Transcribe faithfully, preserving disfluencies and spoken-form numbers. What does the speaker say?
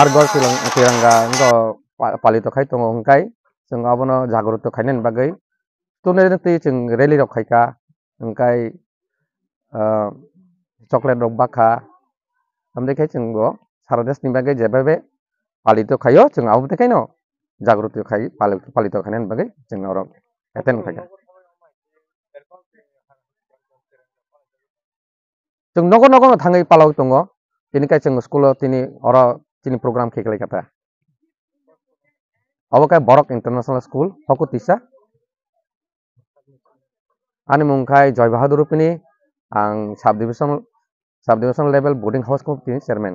Argo Tilang-, Tiranga wngkha pa-, palito khai tongo, hwnkhe chwng abono jagroto khainani bagwi student twi chwng rally rok khaikha, hwnkhe, ah, chocolate rok bakha, tamni khe chwng bo sara deshni bagwi jebabe palito khaio, chwng abo tei khaino jagroto khai pali-, palito khainani bagwi chwng oro attend khaikha. Chwng nogo nogo no thangwi palok tongo. Tini kai chwng school o tini oro tini program khe khlai kha ta. Obo khe Borok International School, Hokutisa. Ani mung khai Joy Bahadur Rupini, ang sub division, sub division level boarding house committee ni chairman.